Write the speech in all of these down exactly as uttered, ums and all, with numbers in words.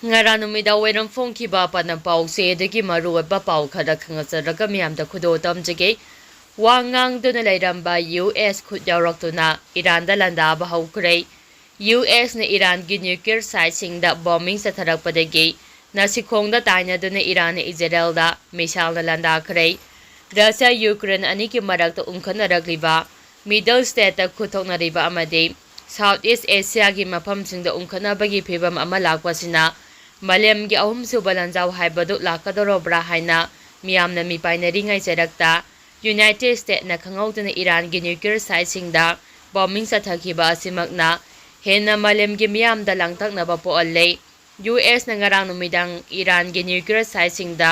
ꯉꯔꯥꯡ ꯅꯨꯃꯤꯗꯥꯡ ꯋꯥꯏꯔꯝ ꯐꯣꯡꯈꯤꯕ ꯑꯄꯟꯕ ꯄꯥꯎꯆꯦ ꯑꯗꯨꯒꯤ ꯃꯔꯨꯑꯣꯏꯕ ꯄꯥꯎ ꯈꯔ ꯈꯪꯍꯟꯖꯔꯒ ꯃꯤꯌꯥꯝꯗ ꯈꯨꯗꯣꯜ ꯇꯝꯖꯒꯦ꯫ ꯋꯥ ꯉꯥꯡꯗꯨꯅ ꯂꯩꯔꯝꯕ ꯌꯨ ꯑꯦꯁ ꯈꯨꯠ ꯌꯥꯎꯔꯛꯇꯨꯅ ꯏꯔꯥꯟꯗ ꯂꯥꯟꯗꯥꯕ ꯍꯧꯈ꯭ꯔꯦ꯫ ꯌꯨ ꯑꯦꯁꯅ ꯏꯔꯥꯟꯒꯤ nuclear siteꯁꯤꯡꯗ bombing ꯆꯠꯊꯔꯛꯄꯗꯒꯤ ꯅꯥꯁꯤꯈꯣꯡꯗ ꯇꯥꯏꯅꯗꯨꯅ ꯏꯔꯥꯟꯅ ꯏꯖꯔꯦꯜꯗ missileꯅ ꯂꯥꯟꯗꯥꯈ꯭ꯔꯦ꯫ ꯔꯁꯤꯌꯥ ꯌꯨꯀ꯭ꯔꯦꯟ ꯑꯅꯤꯒꯤ ꯃꯔꯛꯇ ꯎꯪꯈꯠꯅꯔꯛꯂꯤꯕ Middle Eastꯇ ꯈꯨꯠ ꯊꯣꯛꯅꯔꯤꯕ ꯑꯃꯗꯤ South East Asiaꯒꯤ ꯃꯐꯝꯁꯤꯡꯗ ꯎꯪꯈꯠꯅꯕꯒꯤ ꯐꯤꯚꯝ ꯑꯃ ꯂꯥꯛꯄꯁꯤꯅ ꯃꯥꯂꯦꯝꯒꯤ ꯑꯍꯨꯝꯁꯨꯕ ꯂꯥꯟꯖꯥꯎ ꯍꯥꯏꯕꯗꯨ ꯂꯥꯛꯀꯗꯧꯔꯕ꯭ꯔꯥ ꯍꯥꯏꯅ ꯃꯤꯌꯥꯝꯅ ꯃꯤꯄꯥꯏꯅꯔꯤꯉꯩ ꯆꯩꯔꯛꯇ United Statesꯅ ꯈꯪꯍꯧꯗꯅ ꯏꯔꯥꯟꯒꯤ nuclear siteꯁꯤꯡꯗ bombing ꯆꯠꯊꯈꯤꯕ ꯑꯁꯤꯃꯛꯅ ꯍꯦꯟꯅ ꯃꯥꯂꯦꯝꯒꯤ ꯃꯤꯌꯥꯝꯗ ꯂꯥꯡꯇꯛꯅꯕ ꯄꯣꯛꯍꯜꯂꯦ꯫ ꯌꯨ ꯑꯦꯁꯅ ꯉꯔꯥꯡ ꯅꯨꯃꯤꯗꯥꯡ ꯏꯔꯥꯟꯒꯤ nuclear siteꯁꯤꯡꯗ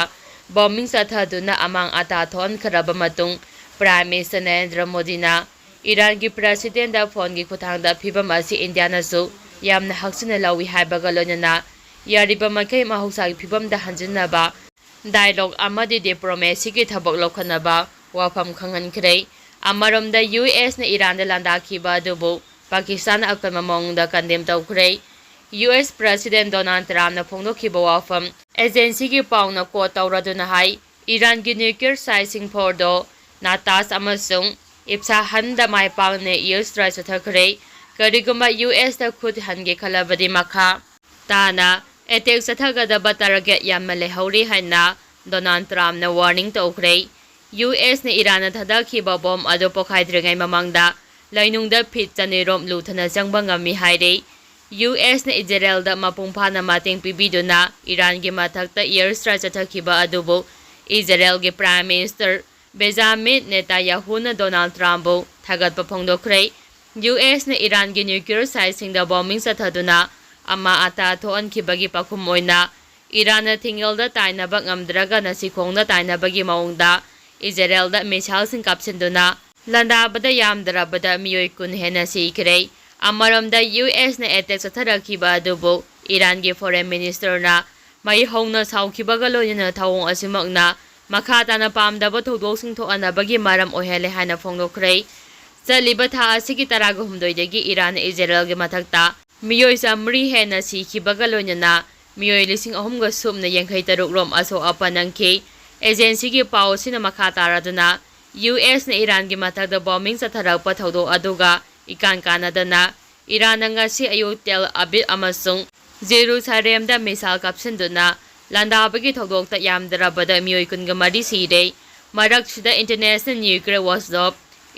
bombing ꯆꯠꯊꯗꯨꯅ ꯑꯃꯥꯡ ꯑꯇꯥ ꯊꯣꯛꯍꯟꯈ꯭ꯔꯕ ꯃꯇꯨꯡ Prime Minister ꯅꯔꯦꯟꯗ꯭ꯔ ꯃꯣꯗꯤꯅ ꯏꯔꯥꯟꯒꯤ Presidentꯗ phoneꯒꯤ ꯈꯨꯠꯊꯥꯡꯗ ꯐꯤꯚꯝ ꯑꯁꯤ ꯏꯟꯗꯤꯌꯥꯅꯁꯨ ꯌꯥꯝꯅ ꯍꯛꯆꯤꯟꯅ ꯂꯧꯏ ꯍꯥꯏꯕꯒ ꯂꯣꯏꯅꯅ ꯌꯥꯔꯤꯕ ꯃꯈꯩ ꯃꯍꯧꯁꯥꯒꯤ ꯐꯤꯚꯝꯗ ꯍꯟꯖꯤꯟꯅꯕ dialogue ꯑꯃꯗꯤ diplomacyꯒꯤ ꯊꯕꯛ ꯂꯧꯈꯠꯅꯕ ꯋꯥꯐꯝ ꯈꯪꯍꯟꯈ꯭ꯔꯦ꯫ ꯑꯃꯔꯣꯝꯗ ꯌꯨ ꯑꯦꯁꯅ ꯏꯔꯥꯟꯗ ꯂꯥꯟꯗꯥꯈꯤꯕ ꯑꯗꯨꯕꯨ ꯄꯥꯀꯤꯁꯇꯥꯟꯅ ꯑꯀꯟꯕ ꯃꯑꯣꯡꯗ condemn ꯇꯧꯈ꯭ꯔꯦ꯫ ꯌꯨ ꯑꯦꯁ President Donald Trumpꯅ ꯐꯣꯡꯗꯣꯛꯈꯤꯕ ꯋꯥꯐꯝ agencyꯒꯤ ꯄꯥꯎꯅ quote ꯇꯧꯔꯗꯨꯅ ꯍꯥꯏ, ꯏꯔꯥꯟꯒꯤ nuclear siteꯁꯤꯡ ꯐꯣꯔꯗꯣ, ꯅꯥꯇꯥꯟꯖ ꯑꯃꯁꯨꯡ ꯏꯁꯐꯥꯍꯥꯟꯗ ꯃꯥꯏ ꯄꯥꯛꯅ air strike ꯆꯠꯊꯈ꯭ꯔꯦ꯫ ꯀꯔꯤꯒꯨꯝꯕ ꯌꯨ ꯑꯦꯁꯇ ꯈꯨꯠ ꯍꯟꯒꯦ ꯈꯜꯂꯕꯗꯤ ꯃꯈꯥ ꯇꯥꯅ attack ꯆꯠꯊꯒꯗꯕ target ꯌꯥꯝꯅ ꯂꯩꯍꯧꯔꯤ ꯍꯥꯏꯅ Donald Trumpꯅ warning ꯇꯧꯈ꯭ꯔꯦ꯫ ꯌꯨ ꯑꯦꯁꯅ ꯏꯔꯥꯟꯅ ꯊꯥꯗꯈꯤꯕ bomb ꯑꯗꯨ ꯄꯣꯈꯥꯏꯗ꯭ꯔꯤꯉꯩ ꯃꯃꯥꯡꯗ ꯂꯩꯅꯨꯡꯗ feet ꯆꯅꯤꯔꯣꯝ ꯂꯨꯊꯅ ꯆꯪꯕ ꯉꯝꯃꯤ ꯍꯥꯏꯔꯦ꯫ ꯌꯨ ꯑꯦꯁꯅ ꯏꯖꯔꯦꯜꯗ ꯃꯄꯨꯡ ꯐꯥꯅ ꯃꯇꯦꯡ ꯄꯤꯕꯤꯗꯨꯅ ꯏꯔꯥꯟꯒꯤ ꯃꯊꯛꯇ air strike ꯆꯠꯊꯈꯤꯕ ꯑꯗꯨꯕꯨ ꯏꯖꯔꯦꯜꯒꯤ Prime Minister Benjamin Netanyahuꯅ Donald Trumpꯕꯨ ꯊꯥꯒꯠꯄ ꯐꯣꯡꯗꯣꯛꯈ꯭ꯔꯦ꯫ ꯌꯨ ꯑꯦꯁꯅ ꯏꯔꯥꯟꯒꯤ nuclear siteꯁꯤꯡꯗ bombing ꯆꯠꯊꯗꯨꯅ ꯑꯃꯥꯡ ꯑꯇꯥ ꯊꯣꯛꯍꯟꯈꯤꯕꯒꯤ ꯄꯥꯎꯈꯨꯝ ꯑꯣꯏꯅ ꯏꯔꯥꯟꯅ ꯊꯤꯡꯒꯜꯗ ꯇꯥꯏꯅꯕ ꯉꯝꯗ꯭ꯔꯒ ꯅꯥꯁꯤꯈꯣꯡꯗ ꯇꯥꯏꯅꯕꯒꯤ ꯃꯑꯣꯡꯗ ꯏꯖꯔꯦꯜꯗ missileꯁꯤꯡ ꯀꯥꯞꯁꯤꯟꯗꯨꯅ ꯂꯥꯟꯗꯥꯕꯗ ꯌꯥꯝꯗ꯭ꯔꯕꯗ ꯃꯤꯑꯣꯏ ꯀꯨꯟ ꯍꯦꯟꯅ ꯁꯤꯈ꯭ꯔꯦ꯫ ꯑꯃꯔꯣꯝꯗ ꯌꯨ ꯑꯦꯁꯅ attack ꯆꯠꯊꯔꯛꯈꯤꯕ ꯑꯗꯨꯕꯨ ꯏꯔꯥꯟꯒꯤ Foreign Ministerꯅ ꯃꯩ ꯍꯧꯅ ꯁꯥꯎꯈꯤꯕꯒ ꯂꯣꯏꯅꯅ ꯊꯧꯑꯣꯡ ꯑꯁꯤꯃꯛꯅ ꯃꯈꯥ ꯇꯥꯅ ꯄꯥꯝꯗꯕ ꯊꯧꯗꯣꯛꯁꯤꯡ ꯊꯣꯛꯍꯟꯅꯕꯒꯤ ꯃꯔꯝ ꯑꯣꯏꯍꯜꯂꯦ ꯍꯥꯏꯅ ꯐꯣꯡꯗꯣꯛꯈ꯭ꯔꯦ꯫ ꯆꯠꯂꯤꯕ ꯊꯥ ꯑꯁꯤꯒꯤ ꯇꯔꯥꯒ ꯍꯨꯝꯗꯣꯏꯗꯒꯤ ꯏꯔꯥꯟꯅ ꯏꯖꯔꯦꯜꯒꯤ ꯃꯊꯛꯇ ꯃꯤꯑꯣꯏ ꯆꯥꯃꯔꯤ ꯍꯦꯟꯅ ꯁꯤꯈꯤꯕꯒ ꯂꯣꯏꯅꯅ ꯃꯤꯑꯣꯏ ꯂꯤꯁꯤꯡ ꯑꯍꯨꯝꯒ ꯁꯨꯞꯅ ꯌꯥꯡꯈꯩ ꯇꯔꯨꯛ ꯔꯣꯝ ꯑꯁꯣꯛ ꯑꯄꯟ ꯅꯪꯈꯤ꯫ ꯑꯦꯖꯦꯟꯁꯤꯒꯤ ꯄꯥꯎ ꯑꯁꯤꯅ ꯃꯈꯥ ꯇꯥꯔꯗꯨꯅ, ꯌꯨ ꯑꯦꯁꯅ ꯏꯔꯥꯟꯒꯤ ꯃꯊꯛꯇ ꯕꯣꯝꯕꯤꯡ ꯆꯠꯊꯔꯛꯄ ꯊꯧꯗꯣꯛ ꯑꯗꯨꯒ ꯏꯀꯥꯟ ꯀꯥꯟꯅꯗꯅ, ꯏꯔꯥꯟꯅ ꯉꯁꯤ ꯑꯌꯨꯛ ꯇꯦꯜ ꯑꯕꯤꯕ ꯑꯃꯁꯨꯡ ꯖꯦꯔꯨꯁꯥꯂꯦꯝꯗ ꯃꯤꯁꯥꯏꯜ ꯀꯥꯞꯁꯤꯟꯗꯨꯅ ꯂꯥꯟꯗꯥꯕꯒꯤ ꯊꯧꯗꯣꯛꯇ ꯌꯥꯝꯗ꯭ꯔꯕꯗ ꯃꯤꯑꯣꯏ ꯀꯨꯟꯒ ꯃꯔꯤ ꯁꯤꯔꯦ꯫ ꯃꯔꯛꯁꯤꯗ International Nuclear Watchdog,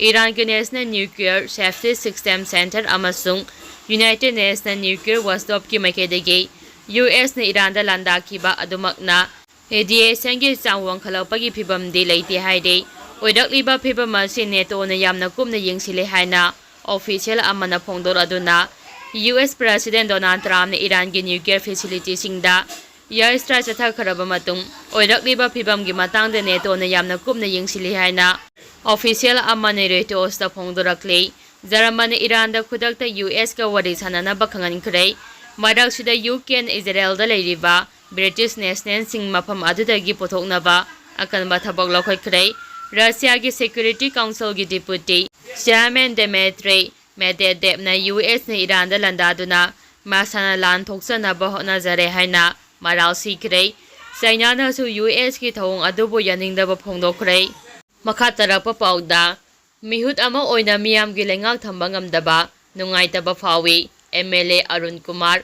ꯏꯔꯥꯟꯒꯤ National Nuclear Safety System Center ꯑꯃꯁꯨꯡ United National Nuclear Watchdogꯀꯤ ꯃꯥꯏꯀꯩꯗꯒꯤ ꯌꯨ ꯑꯦꯁꯅ ꯏꯔꯥꯟꯗ ꯂꯥꯟꯗꯥꯈꯤꯕ ꯑꯗꯨꯃꯛꯅ ꯔꯦꯗꯤꯌꯦꯁꯟꯒꯤ ꯆꯥꯡ ꯋꯥꯡꯈꯠꯂꯛꯄꯒꯤ ꯐꯤꯚꯝꯗꯤ ꯂꯩꯇꯦ ꯍꯥꯏꯔꯤ꯫ ꯑꯣꯏꯔꯛꯂꯤꯕ ꯐꯤꯚꯝ ꯑꯁꯤ ꯅꯦꯇꯣꯅ ꯌꯥꯝꯅ ꯀꯨꯞꯅ ꯌꯦꯡꯁꯤꯜꯂꯦ ꯍꯥꯏꯅ ꯑꯣꯐꯤꯁꯤꯌꯦꯜ ꯑꯃꯅ ꯐꯣꯡꯗꯣꯔꯗꯨꯅ, ꯌꯨ ꯑꯦꯁ ꯄ꯭ꯔꯦꯁꯤꯗꯦꯟ ꯗꯣꯅꯥꯜꯗ ꯇ꯭ꯔꯝꯞꯅ ꯏꯔꯥꯟꯒꯤ ꯅ꯭ꯌꯨꯀ꯭ꯂꯤꯌꯔ ꯐꯦꯁꯤꯂꯤꯇꯤꯁꯤꯡꯗ ꯏꯌꯥꯔ ꯁ꯭ꯇ꯭ꯔꯥꯏꯛ ꯆꯠꯊꯈ꯭ꯔꯕ ꯃꯇꯨꯡ ꯑꯣꯏꯔꯛꯂꯤꯕ ꯐꯤꯚꯝꯒꯤ ꯃꯇꯥꯡꯗ ꯅꯦꯇꯣꯅ ꯌꯥꯝꯅ ꯀꯨꯞꯅ ꯌꯦꯡꯁꯤꯜꯂꯤ ꯍꯥꯏꯅ ꯑꯣꯐꯤꯁꯤꯌꯦꯜ ꯑꯃꯅ ꯔꯣꯏꯇꯔꯁꯇ ꯐꯣꯡꯗꯣꯔꯛꯂꯤ꯫ ꯖꯔꯃꯟꯅ ꯏꯔꯥꯟꯗ ꯈꯨꯗꯛꯇ ꯌꯨ ꯑꯦꯁꯀ ꯋꯥꯔꯤ ꯁꯥꯟꯅꯅꯕ ꯈꯪꯍꯟꯈ꯭ꯔꯦ꯫ ꯃꯔꯛꯁꯤꯗ ꯌꯨ ꯀꯦꯅ ꯏꯖꯔꯦꯜꯗ ꯂꯩꯔꯤꯕ ꯕ꯭ꯔꯤꯇꯤꯁ ꯅꯦꯁꯅꯦꯜꯁꯤꯡ ꯃꯐꯝ ꯑꯗꯨꯗꯒꯤ ꯄꯨꯊꯣꯛꯅꯕ ꯑꯀꯟꯕ ꯊꯕꯛ ꯂꯧꯈꯠꯈ꯭ꯔꯦ꯫ ꯔꯁꯤꯌꯥꯒꯤ ꯁꯦꯀ꯭ꯌꯨꯔꯤꯇꯤ ꯀꯥꯎꯟꯁꯤꯜꯒꯤ ꯗꯤꯄ꯭ꯌꯨꯇꯤ ꯆꯤꯌꯥꯔꯃꯦꯟ ꯗꯦꯃꯦꯇ꯭ꯔꯤ ꯃꯦꯗꯚꯦꯗꯦꯚꯅ ꯌꯨ ꯑꯦꯁꯅ ꯏꯔꯥꯟꯗ ꯂꯥꯟꯗꯥꯗꯨꯅ ꯃꯁꯥꯅ ꯂꯥꯟ ꯊꯣꯛꯆꯅꯕ ꯍꯣꯠꯅꯖꯔꯦ ꯍꯥꯏꯅ ꯃꯔꯥꯜ ꯁꯤꯈ꯭ꯔꯦ꯫ ꯆꯥꯏꯅꯥꯅꯁꯨ ꯌꯨ ꯑꯦꯁꯀꯤ ꯊꯧꯑꯣꯡ ꯑꯗꯨꯕꯨ ꯌꯥꯅꯤꯡꯗꯕ ꯐꯣꯡꯗꯣꯛꯈ꯭ꯔꯦ꯫ ꯃꯈꯥ ꯇꯥꯔꯛꯄ ꯄꯥꯎꯗ, ꯃꯤꯍꯨꯠ ꯑꯃ ꯑꯣꯏꯅ ꯃꯤꯌꯥꯝꯒꯤ ꯂꯩꯉꯥꯛ ꯊꯝꯕ ꯉꯝꯗꯕ ꯅꯨꯡꯉꯥꯏꯇꯕ ꯐꯥꯎꯏ, ꯑꯦꯝ ꯑꯦꯜ ꯑꯦ ꯑꯔꯨꯟ ꯀꯨꯃꯥꯔ꯫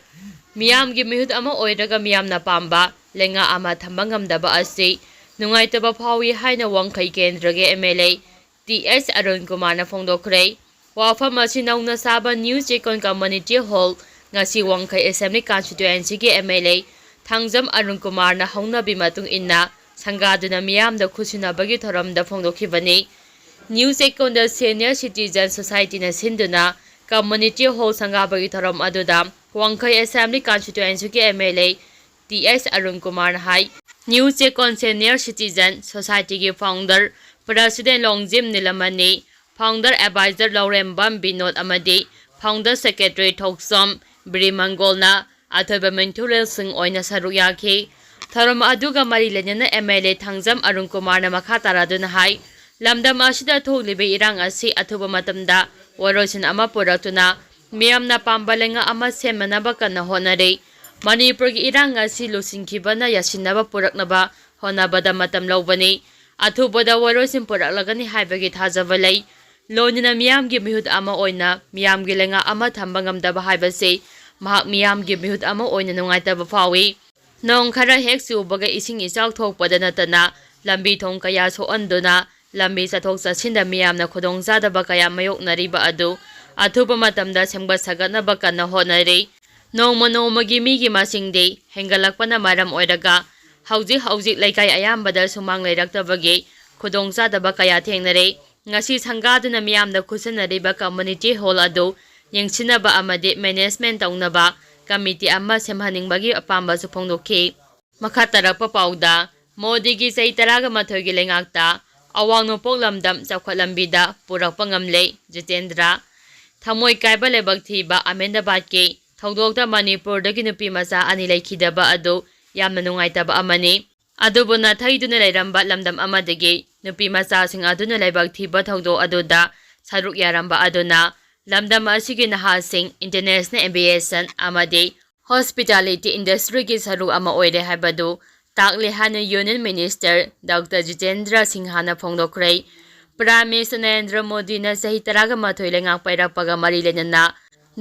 ꯃꯤꯌꯥꯝꯒꯤ ꯃꯤꯍꯨꯠ ꯑꯃ ꯑꯣꯏꯔꯒ ꯃꯤꯌꯥꯝꯅ ꯄꯥꯝꯕ ꯂꯩꯉꯥꯛ ꯑꯃ ꯊꯝꯕ ꯉꯝꯗꯕ ꯑꯁꯤ ꯅꯨꯡꯉꯥꯏꯇꯕ ꯐꯥꯎꯏ ꯍꯥꯏꯅ ꯋꯥꯡꯈꯩ ꯀꯦꯟꯗ꯭ꯔꯒꯤ M L A T S Arun ꯀꯨꯃꯥꯔꯅ ꯐꯣꯡꯗꯣꯛꯈ꯭ꯔꯦ꯫ ꯋꯥꯐꯝ ꯑꯁꯤ ꯅꯧꯅ ꯁꯥꯕ ꯅ꯭ꯌꯨ ꯆꯦꯀꯣꯟ ꯀꯝꯃ꯭ꯌꯨꯅꯤꯇꯤ ꯍꯣꯜ, ꯉꯁꯤ ꯋꯥꯡꯈꯩ ꯑꯦꯁꯦꯝꯕ꯭ꯂꯤ ꯀꯟꯁꯇꯤꯇ꯭ꯋꯦꯟꯁꯤꯒꯤ M L A Thangjam Arun ꯀꯨꯃꯥꯔꯅ ꯍꯧꯅꯕꯤ ꯃꯇꯨꯡ ꯏꯟꯅ ꯁꯪꯒꯥꯗꯨꯅ ꯃꯤꯌꯥꯝꯗ ꯈꯨꯠꯁꯤꯟꯅꯕꯒꯤ ꯊꯧꯔꯝꯗ ꯐꯣꯡꯗꯣꯛꯈꯤꯕꯅꯤ꯫ ꯅ꯭ꯌꯨ ꯆꯦꯀꯣꯟꯗ ꯁꯦꯅꯤꯌꯔ ꯁꯤꯇꯤꯖꯟ ꯁꯣꯁꯥꯏꯇꯤꯅ ꯁꯤꯟꯗꯨꯅ ꯀꯝꯃ꯭ꯌꯨꯅꯤꯇꯤ ꯍꯣꯜ ꯁꯪꯒꯥꯕꯒꯤ ꯊꯧꯔꯝ ꯑꯗꯨꯗ ꯋꯥꯡꯈꯩ ꯑꯦꯁꯦꯝꯕ꯭ꯂꯤ ꯀꯟꯁꯇꯤꯇ꯭ꯋꯦꯟꯁꯤꯒꯤ M L A T S Arun ꯀꯨꯃꯥꯔꯅ ꯍꯥꯏ꯫ ꯅ꯭ꯌꯨ ꯆꯦꯀꯣꯟ ꯁꯦꯅꯤꯌꯔ ꯁꯤꯇꯤꯖꯟ ꯁꯣꯁꯥꯏꯇꯤꯒꯤ founder president Longjam Nilamani, founder adviser Laurembam Binod ꯑꯃꯗꯤ ꯐꯥꯎꯟꯗꯔ ꯁꯦꯀ꯭ꯔꯦꯇꯔꯤ ꯊꯣꯛꯆꯣꯝ ꯕꯤꯔꯤꯃꯪꯒꯣꯜꯅ ꯑꯊꯣꯏꯕ ꯃꯤꯡꯊꯣꯜꯁꯤꯡ ꯑꯣꯏꯅ ꯁꯔꯨꯛ ꯌꯥꯈꯤ꯫ ꯊꯧꯔꯝ ꯑꯗꯨꯒ ꯃꯔꯤ ꯂꯩꯅꯅ M L A Thangjam Arun ꯀꯨꯃꯥꯔꯅ ꯃꯈꯥ ꯇꯥꯔꯗꯨꯅ ꯍꯥꯏ, ꯂꯝꯗꯝ ꯑꯁꯤꯗ ꯊꯣꯛꯂꯤꯕ ꯏꯔꯥꯡ ꯑꯁꯤ ꯑꯊꯨꯕ ꯃꯇꯝꯗ ꯋꯥꯔꯣꯏꯁꯤꯟ ꯑꯃ ꯄꯨꯔꯛꯇꯨꯅ ꯃꯤꯌꯥꯝꯅ ꯄꯥꯝꯕ ꯂꯩꯉꯥꯛ ꯑꯃ ꯁꯦꯝꯅꯅꯕ ꯀꯟꯅ ꯍꯣꯠꯅꯔꯤ꯫ ꯃꯅꯤꯄꯨꯔꯒꯤ ꯏꯔꯥꯡ ꯑꯁꯤ ꯂꯨꯆꯤꯡꯈꯤꯕꯅ ꯌꯥꯁꯤꯟꯅꯕ ꯄꯨꯔꯛꯅꯕ ꯍꯣꯠꯅꯕꯗ ꯃꯇꯝ ꯂꯧꯕꯅꯤ꯫ ꯑꯊꯨꯕꯗ ꯋꯥꯔꯣꯏꯁꯤꯟ ꯄꯨꯔꯛꯂꯒꯅꯤ ꯍꯥꯏꯕꯒꯤ ꯊꯥꯖꯕ ꯂꯩ꯫ ꯂꯣꯏꯅꯅ ꯃꯤꯌꯥꯝꯒꯤ ꯃꯤꯍꯨꯠ ꯑꯃ ꯑꯣꯏꯅ ꯃꯤꯌꯥꯝꯒꯤ ꯂꯩꯉꯥꯛ ꯑꯃ ꯊꯝꯕ ꯉꯝꯗꯕ ꯍꯥꯏꯕꯁꯤ ꯃꯍꯥꯛ ꯃꯤꯌꯥꯝꯒꯤ ꯃꯤꯍꯨꯠ ꯑꯃ ꯑꯣꯏꯅ ꯅꯨꯡꯉꯥꯏꯇꯕ ꯐꯥꯎꯏ꯫ ꯅꯣꯡ ꯈꯔ ꯍꯦꯛ ꯆꯨꯕꯒ ꯏꯁꯤꯡ ꯏꯆꯥꯎ ꯊꯣꯛꯄꯗ ꯅꯠꯇꯅ ꯂꯝꯕꯤ ꯊꯣꯡ ꯀꯌꯥ ꯁꯣꯛꯍꯟꯗꯨꯅ ꯂꯝꯕꯤ ꯆꯠꯊꯣꯛ ꯆꯠꯁꯤꯟꯗ ꯃꯤꯌꯥꯝꯅ ꯈꯨꯗꯣꯡꯆꯥꯗꯕ ꯀꯌꯥ ꯃꯥꯌꯣꯛꯅꯔꯤꯕ ꯑꯗꯨ ꯑꯊꯨꯕ ꯃꯇꯝꯗ ꯁꯦꯝꯒꯠ ꯁꯥꯒꯠꯅꯕ ꯀꯟꯅ ꯍꯣꯠꯅꯔꯤ꯫ ꯅꯣꯡꯃ ꯅꯣꯡꯃꯒꯤ ꯃꯤꯒꯤ ꯃꯁꯤꯡꯗꯤ ꯍꯦꯟꯒꯠꯂꯛꯄꯅ ꯃꯔꯝ ꯑꯣꯏꯔꯒ ꯍꯧꯖꯤꯛ ꯍꯧꯖꯤꯛ ꯂꯩꯀꯥꯏ ꯑꯌꯥꯝꯕꯗ ꯁꯨꯃꯥꯡ ꯂꯩꯔꯛꯇꯕꯒꯤ ꯈꯨꯗꯣꯡꯆꯥꯗꯕ ꯀꯌꯥ ꯊꯦꯡꯅꯔꯦ꯫ ꯉꯁꯤ ꯁꯪꯒꯥꯗꯨꯅ ꯃꯤꯌꯥꯝꯅ ꯈꯨꯠꯁꯟꯅꯔꯤꯕ ꯀꯝꯃ꯭ꯌꯨꯅꯤꯇꯤ ꯍꯣꯜ ꯑꯗꯨ ꯌꯦꯡꯁꯤꯟꯅꯕ ꯑꯃꯗꯤ ꯃꯦꯅꯦꯖꯃꯦꯟ ꯇꯧꯅꯕ ꯀꯃꯤꯇꯤ ꯑꯃ ꯁꯦꯝꯍꯟꯅꯤꯡꯕꯒꯤ ꯑꯄꯥꯝꯕꯁꯨ ꯐꯣꯡꯗꯣꯛꯈꯤ꯫ ꯃꯈꯥ ꯇꯥꯔꯛꯄ ꯄꯥꯎꯗ, ꯃꯣꯗꯤꯒꯤ ꯆꯍꯤ ꯇꯔꯥꯒ ꯃꯥꯊꯣꯏꯒꯤ ꯂꯩꯉꯥꯛꯇ ꯑꯋꯥꯡ ꯅꯣꯡꯄꯣꯛ ꯂꯝꯗꯝ ꯆꯥꯎꯈꯠ ꯂꯝꯕꯤꯗ ꯄꯨꯔꯛꯄ ꯉꯝꯂꯦ, ꯖꯤꯇꯦꯟꯗ꯭ꯔ꯫ ꯊꯃꯣꯏ ꯀꯥꯏꯕ ꯂꯥꯏꯕꯛ ꯊꯤꯕ ꯑꯍꯃꯦꯗꯕꯥꯗꯀꯤ ꯊꯧꯗꯣꯛꯇ ꯃꯅꯤꯄꯨꯔꯗꯒꯤ ꯅꯨꯄꯤ ꯃꯆꯥ ꯑꯅꯤ ꯂꯩꯈꯤꯗꯕ ꯑꯗꯨ ꯌꯥꯝꯅ ꯅꯨꯡꯉꯥꯏꯇꯕ ꯑꯃꯅꯤ꯫ ꯑꯗꯨꯕꯨ ꯅꯥꯊꯩꯗꯨꯅ ꯂꯩꯔꯝꯕ ꯂꯝꯗꯝ ꯑꯃꯗꯒꯤ ꯅꯨꯄꯤ ꯃꯆꯥꯁꯤꯡ ꯑꯗꯨꯅ ꯂꯥꯏꯕꯛ ꯊꯤꯕ ꯊꯧꯗꯣꯛ ꯑꯗꯨꯗ ꯁꯔꯨꯛ ꯌꯥꯔꯝꯕ ꯑꯗꯨꯅ ꯂꯝꯗꯝ ꯑꯁꯤꯒꯤ ꯅꯍꯥꯁꯤꯡ ꯏꯟꯇꯔꯅꯦꯁꯅꯦꯜ ꯑꯦꯚꯤꯌꯦꯁꯟ ꯑꯃꯗꯤ ꯍꯣꯁꯄꯤꯇꯥꯂꯤꯇꯤ ꯏꯟꯗꯁꯇ꯭ꯔꯤꯒꯤ ꯁꯔꯨꯛ ꯑꯃ ꯑꯣꯏꯔꯦ ꯍꯥꯏꯕꯗꯨ ꯇꯥꯛꯂꯦ ꯍꯥꯏꯅ ꯌꯨꯅꯤꯌꯟ ꯃꯤꯅꯤꯁꯇꯔ ꯗꯥꯛꯇꯔ ꯖꯤꯇꯦꯟꯗ꯭ꯔ ꯁꯤꯡꯍꯅ ꯐꯣꯡꯗꯣꯛꯈ꯭ꯔꯦ꯫ ꯄ꯭ꯔꯥꯏꯝ ꯃꯤꯅꯤꯁꯇꯔ ꯅꯔꯦꯟꯗ꯭ꯔ ꯃꯣꯗꯤꯅ ꯆꯍꯤ ꯇꯔꯥꯒ ꯃꯥꯊꯣꯏ ꯂꯩꯉꯥꯛ ꯄꯥꯏꯔꯛꯄꯒ ꯃꯔꯤ ꯂꯩꯅꯅ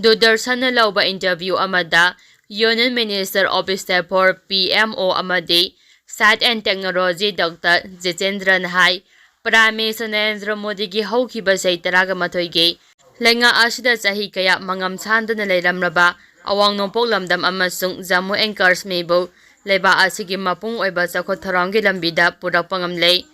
ꯗꯨꯔꯗꯔꯁꯟꯅ ꯂꯧꯕ ꯏꯟꯇꯔꯚ꯭ꯌꯨ ꯑꯃꯗ union minister of state for, P M O, ꯑꯃꯗꯤ ꯁꯥꯏꯟꯁ ꯑꯦꯟ ꯇꯦꯛꯅꯣꯂꯣꯖꯤ ꯗꯥꯛꯇꯔ ꯖꯤꯇꯦꯟꯗ꯭ꯔꯅ ꯍꯥꯏ, ꯄ꯭ꯔꯥꯏꯝ ꯃꯤꯅꯤꯁꯇꯔ ꯅꯔꯦꯟꯗ꯭ꯔ ꯃꯣꯗꯤꯒꯤ ꯍꯧꯈꯤꯕ ꯆꯍꯤ ꯇꯔꯥꯒ ꯃꯥꯊꯣꯏꯒꯤ ꯂꯩꯉꯥꯛ ꯑꯁꯤꯗ ꯆꯍꯤ ꯀꯌꯥ ꯃꯉꯝ ꯁꯥꯟꯗꯅ ꯂꯩꯔꯝꯂꯕ ꯑꯋꯥꯡ ꯅꯣꯡꯄꯣꯛ ꯂꯝꯗꯝ ꯑꯃꯁꯨꯡ ꯖꯝꯃꯨ ꯑꯦꯟ ꯀꯥꯁꯃꯤꯔꯕꯨ ꯂꯩꯕꯥꯛ ꯑꯁꯤꯒꯤ ꯃꯄꯨꯡ ꯑꯣꯏꯕ ꯆꯥꯎꯈꯠ ꯊꯧꯔꯥꯡꯒꯤ ꯂꯝꯕꯤꯗ ꯄꯨꯔꯛꯄ ꯉꯝꯂꯦ꯫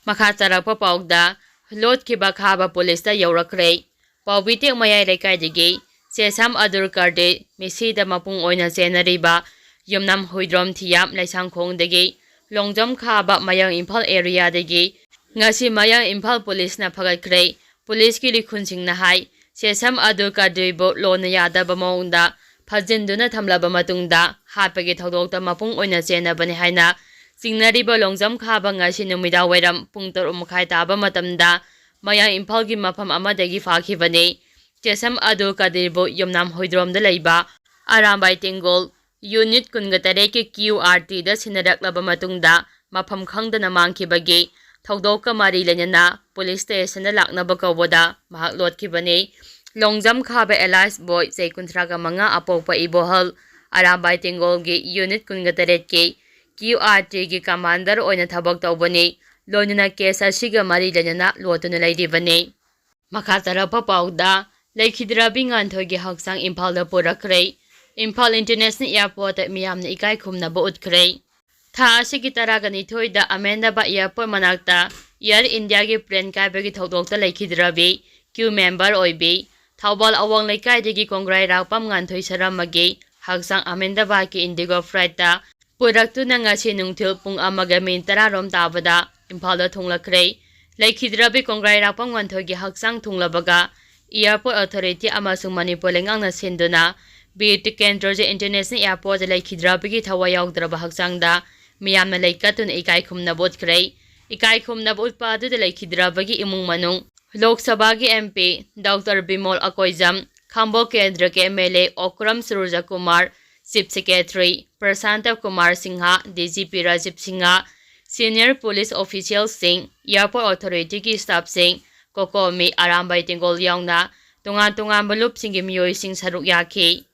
ꯃꯈꯥ ꯇꯥꯔꯛꯄ ꯄꯥꯎꯗ, ꯂꯣꯠꯈꯤꯕ ꯈꯥꯕ ꯄꯨꯂꯤꯁꯇ ꯌꯧꯔꯛꯈ꯭ꯔꯦ꯫ ꯄꯥꯎꯕꯤꯇꯦꯛ ꯃꯌꯥꯏ ꯂꯩꯀꯥꯏꯗꯒꯤ ꯆꯦꯁꯝ ꯑꯗꯨꯔ ꯀꯥꯗꯤꯔ, ꯃꯤꯁꯤꯗ ꯃꯄꯨꯡ ꯑꯣꯏꯅ ꯆꯦꯟꯅꯔꯤꯕ ꯌꯨꯝꯅꯥꯝ ꯍꯨꯏꯗ꯭ꯔꯣꯝ ꯊꯤꯌꯥꯝ ꯂꯩꯁꯥꯡꯈꯣꯡꯗꯒꯤ ꯂꯣꯡꯖꯝ ꯈꯥꯕ ꯃꯌꯥꯡ ꯏꯝꯐꯥꯜ ꯑꯦꯔꯤꯌꯥꯗꯒꯤ ꯉꯁꯤ ꯃꯌꯥꯡ ꯏꯝꯐꯥꯜ ꯄꯨꯂꯤꯁꯅ ꯐꯒꯠꯈ꯭ꯔꯦ꯫ ꯄꯨꯂꯤꯁꯀꯤ ꯂꯤꯈꯨꯟꯁꯤꯡꯅ ꯍꯥꯏ, ꯆꯦꯁꯝ ꯑꯗꯨꯔ ꯀꯥꯗꯤꯔꯕꯨ ꯂꯣꯟꯅ ꯌꯥꯗꯕ ꯃꯑꯣꯡꯗ ꯐꯥꯖꯤꯟꯗꯨꯅ ꯊꯝꯂꯕ ꯃꯇꯨꯡꯗ ꯍꯥꯠꯄꯒꯤ ꯊꯧꯗꯣꯛꯇ ꯃꯄꯨꯡ ꯑꯣꯏꯅ ꯆꯦꯟꯅꯕꯅꯤ ꯍꯥꯏꯅ ꯆꯤꯡꯅꯔꯤꯕ ꯂꯣꯡꯖꯝ ꯈꯥꯕ ꯉꯁꯤ ꯅꯨꯃꯤꯗꯥꯡ ꯋꯥꯏꯔꯝ ꯄꯨꯡ ꯇꯔꯨꯛ ꯃꯈꯥꯏ ꯇꯥꯕ ꯃꯇꯝꯗ ꯃꯌꯥꯡ ꯏꯝꯐꯥꯜꯒꯤ ꯃꯐꯝ ꯑꯃꯗꯒꯤ ꯐꯥꯈꯤꯕꯅꯤ꯫ ꯆꯦꯁꯝ ꯑꯗꯨꯔ ꯀꯥꯗꯤꯔꯕꯨ ꯌꯨꯝꯅꯥꯝ ꯍꯨꯏꯗ꯭ꯔꯣꯝꯗ ꯂꯩꯕ ꯑꯔꯥꯝꯕꯥꯏ ꯇꯦꯡꯒꯣꯜ ꯌꯨꯅꯤꯠ ꯀꯨꯟꯒ ꯇꯔꯦꯠꯀꯤ ꯀ꯭ꯌꯨ ꯑꯥꯔ ꯇꯤꯗ ꯁꯤꯟꯅꯔꯛꯂꯕ ꯃꯇꯨꯡꯗ ꯃꯐꯝ ꯈꯪꯗꯅ ꯃꯥꯡꯈꯤꯕꯒꯤ ꯊꯧꯗꯣꯛꯀ ꯃꯔꯤ ꯂꯩꯅꯅ ꯄꯨꯂꯤꯁ ꯁ꯭ꯇꯦꯁꯟꯗ ꯂꯥꯛꯅꯕ ꯀꯧꯕꯗ ꯃꯍꯥꯛ ꯂꯣꯠꯈꯤꯕꯅꯤ꯫ ꯂꯣꯡꯖꯝ ꯈꯥꯕ ꯑꯦꯂꯥꯏꯁ ꯕꯣꯏ, ꯆꯍꯤ ꯀꯨꯟꯊ꯭ꯔꯥꯒ ꯃꯉꯥ, ꯑꯄꯣꯛꯄ ꯏꯕꯣꯍꯜ, ꯑꯔꯥꯝꯕꯥꯏ ꯇꯦꯡꯒꯣꯜꯒꯤ ꯌꯨꯅꯤꯠ ꯀꯨꯟꯒ ꯇꯔꯦꯠꯀꯤ ꯀ꯭ꯌꯨ ꯑꯥꯔ ꯇꯤꯒꯤ ꯀꯃꯥꯟꯗꯔ ꯑꯣꯏꯅ ꯊꯕꯛ ꯇꯧꯕꯅꯤ꯫ ꯂꯣꯏꯅꯅ ꯀꯦꯁ ꯑꯁꯤꯒ ꯃꯔꯤ ꯂꯩꯅꯅ ꯂꯣꯠꯇꯨꯅ ꯂꯩꯔꯤꯕꯅꯤ꯫ ꯃꯈꯥ ꯇꯥꯔꯛꯄ ꯄꯥꯎꯗ, ꯂꯩꯈꯤꯗ꯭ꯔꯕꯤ ꯉꯥꯟꯊꯣꯏꯒꯤ ꯍꯛꯆꯥꯡ ꯏꯝꯐꯥꯜꯗ ꯄꯨꯔꯛꯈ꯭ꯔꯦ꯫ ꯏꯝꯐꯥꯜ ꯏꯟꯇꯔꯅꯦꯁꯅꯦꯜ ꯑꯦꯌꯥꯔꯄꯣꯔꯠꯇ ꯃꯤꯌꯥꯝꯅ ꯏꯀꯥꯏ ꯈꯨꯝꯅꯕ ꯎꯠꯈ꯭ꯔꯦ꯫ ꯊꯥ ꯑꯁꯤꯒꯤ ꯇꯔꯥꯒ ꯅꯤꯊꯣꯏꯗ ꯑꯍꯃꯦꯗꯕꯥꯗ ꯑꯦꯌꯥꯔꯄꯣꯔꯠ ꯃꯅꯥꯛꯇ ꯑꯦꯌꯔ ꯏꯟꯗꯤꯌꯥꯒꯤ ꯄ꯭ꯂꯦꯟ ꯀꯥꯏꯕꯒꯤ ꯊꯧꯗꯣꯛꯇ ꯂꯩꯈꯤꯗ꯭ꯔꯕꯤ ꯀ꯭ꯌꯨ ꯃꯦꯝꯕꯔ ꯑꯣꯏꯕꯤ ꯊꯧꯕꯥꯜ ꯑꯋꯥꯡ ꯂꯩꯀꯥꯏꯗꯒꯤ ꯀꯣꯡꯒ꯭ꯔꯥꯏꯔꯥꯛꯄꯝ ꯉꯥꯟꯊꯣꯏ ꯁꯔꯝꯃꯒꯤ ꯍꯛꯆꯥꯡ ꯑꯍꯃꯦꯗꯕꯥꯗꯀꯤ ꯏꯟꯗꯤꯒꯣ ꯐ꯭ꯂꯥꯏꯠꯇ ꯄꯨꯔꯛꯇꯨꯅ ꯉꯁꯤ ꯅꯨꯡꯊꯤꯜ ꯄꯨꯡ ꯑꯃꯒ ꯃꯤꯅꯤꯠ ꯇꯔꯥꯔꯣꯝ ꯇꯥꯕꯗ ꯏꯝꯐꯥꯜꯗ ꯊꯨꯡꯂꯛꯈ꯭ꯔꯦ꯫ ꯂꯩꯈꯤꯗ꯭ꯔꯕꯤ ꯀꯣꯡꯒ꯭ꯔꯥꯏꯔꯥꯛꯄꯝ ꯉꯥꯟꯊꯣꯏꯒꯤ ꯍꯛꯆꯥꯡ ꯊꯨꯡꯂꯕꯒ ꯑꯦꯌꯥꯔꯄꯣꯔꯠ ꯑꯣꯊꯣꯔꯤꯇꯤ ꯑꯃꯁꯨꯡ ꯃꯅꯤꯄꯨꯔ ꯂꯩꯉꯥꯛꯅ ꯁꯤꯟꯗꯨꯅ ꯕꯤꯔ ꯇꯤꯀꯦꯟꯗ꯭ꯔꯖꯤꯠ ꯏꯟꯇꯔꯅꯦꯁꯅꯦꯜ ꯑꯦꯌꯥꯔꯄꯣꯔꯠꯇ ꯂꯩꯈꯤꯗ꯭ꯔꯕꯒꯤ ꯊꯋꯥꯏ ꯌꯥꯎꯗ꯭ꯔꯕ ꯍꯛꯆꯥꯡꯗ ꯃꯤꯌꯥꯝꯅ ꯂꯩꯀꯠꯇꯨꯅ ꯏꯀꯥꯏ ꯈꯨꯝꯅꯕ ꯎꯠꯈ꯭ꯔꯦ꯫ ꯏꯀꯥꯏ ꯈꯨꯝꯅꯕ ꯎꯠꯄ ꯑꯗꯨꯗ ꯂꯩꯈꯤꯗ꯭ꯔꯕꯒꯤ ꯏꯃꯨꯡ ꯃꯅꯨꯡ, ꯂꯣꯛ ꯁꯚꯥꯒꯤ M P doctor Bimol Akoijam, Khangabok ꯀꯦꯟꯗ꯭ꯔꯒꯤ M L A Okram Suraj Kumar, chief secretary Prashant Kumar Singh, D G P Rajiv Singh, senior police ꯑꯣꯐꯤꯁꯤꯌꯦꯜꯁꯤꯡ, ꯑꯦꯌꯥꯔꯄꯣꯔꯠ ꯑꯣꯊꯣꯔꯤꯇꯤꯒꯤ ꯁ꯭ꯇꯥꯐꯁꯤꯡ, ꯀꯣꯀꯣꯃꯤ, ꯑꯔꯥꯝꯕꯥꯏ ꯇꯦꯡꯒꯣꯜ ꯌꯥꯎꯅ ꯇꯣꯉꯥꯟ ꯇꯣꯉꯥꯟꯕ ꯂꯨꯞꯁꯤꯡꯒꯤ ꯃꯤꯑꯣꯏꯁꯤꯡ ꯁꯔꯨꯛ ꯌꯥꯈꯤ꯫